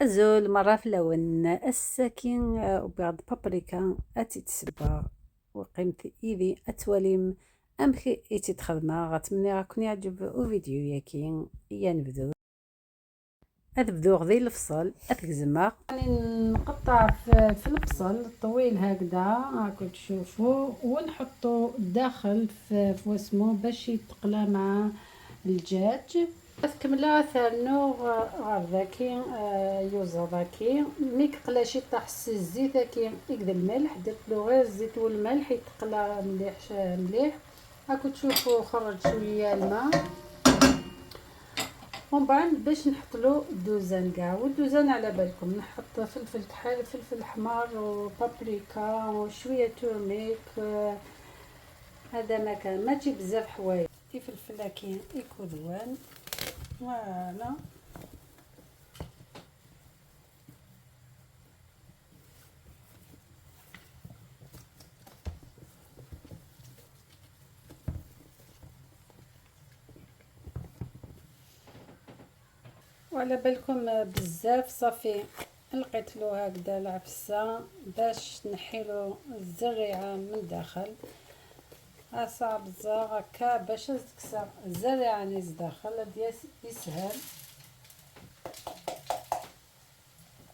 أزول مرة في اللون الساكن وبعد بابريكا أتي تسبا وقيمة إيدي أتواليم أمخي إتي تخدمة. غتمني راكم يعجب فيديو ياكي. يا نبدو أذبدو غدي الفصل أتكزمة. يعني نقطع في البصل طويل هكذا راكم تشوفوا، ونحطو داخل في واسمو باش يتقلى مع الدجاج. كملا ثانو غرداكي يوزضاكي ميك قلاشي طاح الزيت كي يقدر الملح، درت له غير الزيت والملح يتقلى مليح مليح. راكم تشوفوا خرج شويه الماء، ومن بعد باش نحط له الدوزان كاع. والدوزان على بالكم نحط فلفل كحل، فلفل احمر، وبابريكا، وشويه تورميك. هذا ما كان ما تجي بزاف حوايج. فلفل كي يكودوان voilà. وعلى بالكم بزاف صافي لقيت له هكذا العفسه باش نحيلو الزريعه من داخل. صعب بزاف هكا باش تكسر الزريعه نيز داخل ديال يسهل.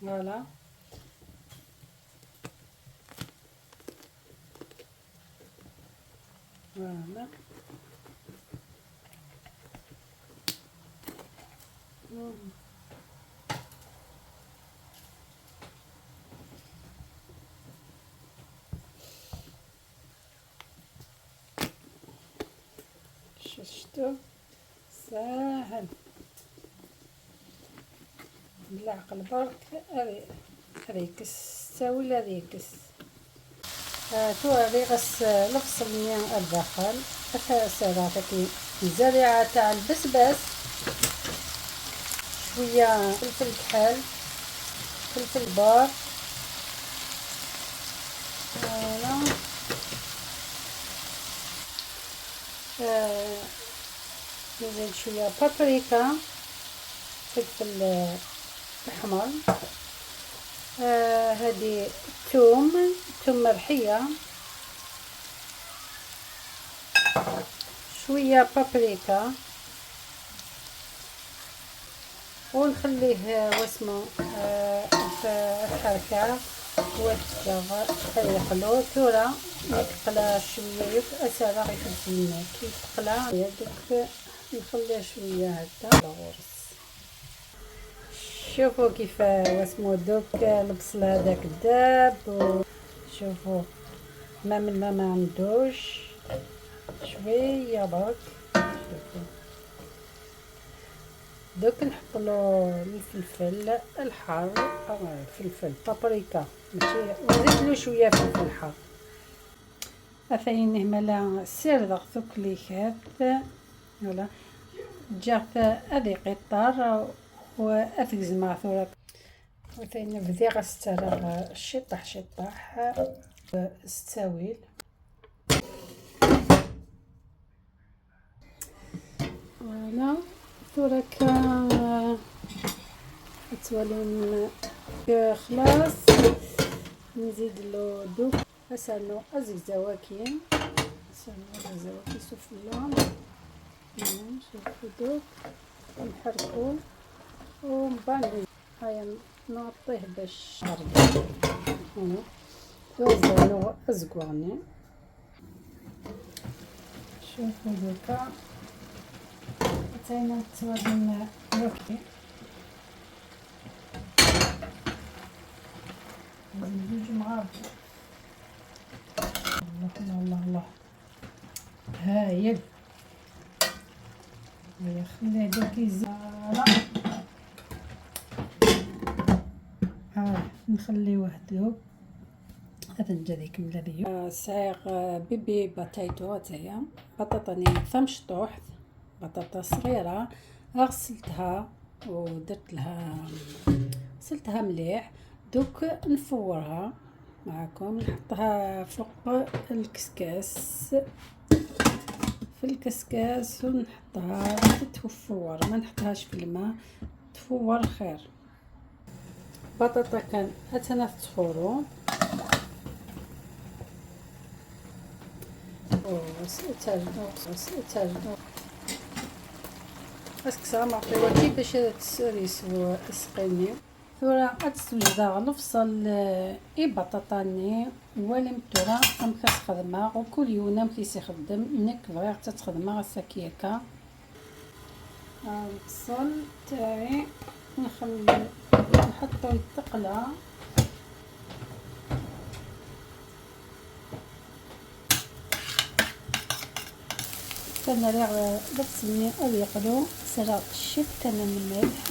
voilà voilà شفتو ساهل بالعقل برك. هذا يكس تاويل، هذا يكس تو هذه غس الفصل من الداخل. سراتك الزريعه تاع البسباس، شويه فلفل كحل، فلفل بار، voilà. نزيد شويه بابريكا، فلفل احمر، هذه ثوم مرحيه، شويه بابريكا، ونخليه واسمو في الحركه وتغ يقلو. ثورة يتقلى شويه يك اسرع يخدم كي يتقلى دوك نخليه شويه هكا الغرس. شوفوا كيف واسمو دوك البصل هذاك داب، شوفوا ما من ما عندوش شويه برك. شوفوا دوك نحط له الفلفل الحار، فلفل بابريكا ماشي، ونزيد له شويه فلفل حار. اثاين مالا سير ضغطوك ليكات فوالا جات هذه قطار واثقزمع ثورة. وثاني بدي غسترغ شطح شطح ستاويل. فوالا ثورة تولي خلاص. نزيد له دوك اسالو الزكزواكي، اسالو الزكزواكي سفلى. شوفوا دوك نحركو ومن بعد هيا نعطيه باش نرد. دوزانو ازكواني. شوفوا دوكا تاينا تولي روكي. جوج مغارف. الله الله الله هايل. هيا خليه دوك يزيد. نخليوه دوك هذا نجا ذيك ملا سايغ بيبي باتايتو تايا بطاطا ني ثمشطوح، بطاطا صغيرة غسلتها ودرت لها غسلتها مليح. دوك نفورها معكم، نحطها فوق الكسكاس، في الكسكاس ونحطها تتفور، ما نحطهاش في الماء، تفور خير. بطاطا كان اتنا تفورو اسكسا معطيواتي باش تسريسو اسقيني ثورا اتسوجدا الفصل اي بطاطاني ولم ترى ام كتخدمها وكل يوم ام كيسيخدم نك بغيت تتخدمها غساكياكا. البصل تاعي نخلي نحطو يتقلى. كنريغ البصل او يقلو سرا الشيت كان الملح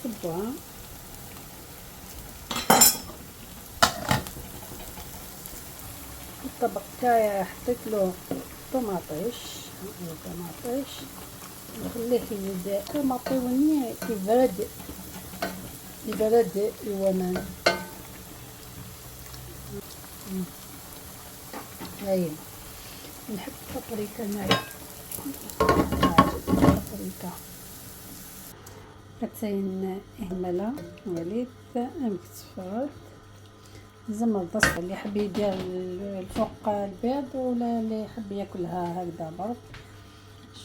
صبوها. الطبق تاعي حطيت له طماطيش، طماطيش نخليه يزيد طماطيوني يبرد يبرد الومان. هاي نحط بابريكا معايا، بابريكا كتين اهمله وليد مكتفرد زعما الضص اللي حب يدير الفوق البيض ولا اللي يحب ياكلها هكذا برك.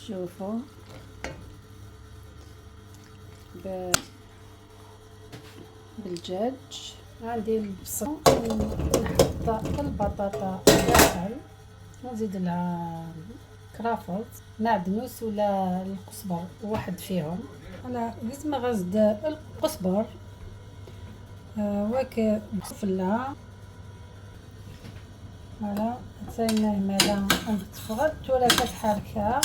شوفوا بالدجاج عندي البصل، نحط البطاطا داخل ونزيد لها كرافط معدنوس ولا القزبر واحد فيهم. انا لازم غزد القزبر وك بفلا فوالا تاينا مالا تفرد ولا كتحركها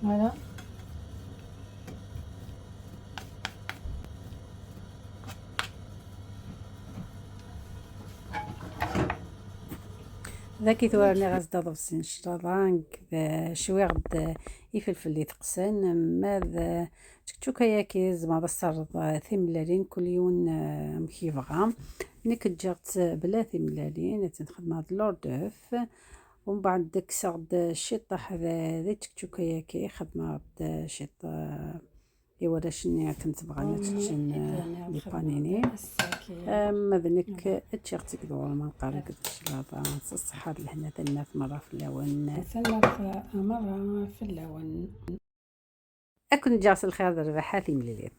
فوالا. ذاكي ثورني غاز ضبسين شطاطان كذا شوي غد يفلفل اللي تقسن ماذا تشكتشوكا ياكي زعما بصر ثملالين كل يوم مكيفغا نك جرت بلا ثملالين تنخدم هاد لوردوف ومن بعد كسرد الشطه هذا ذي تشكتشوكا ياكي خدمة شط ايوا شني كنت بغا نتشن لي بانيني ماذنك تشيختك دور ما نقارك الشلاطه الصحة لهنا ثلاث مرة في اللون ثلاث مرة في اللون. اكن جاس الخير ربحاتي مليليت.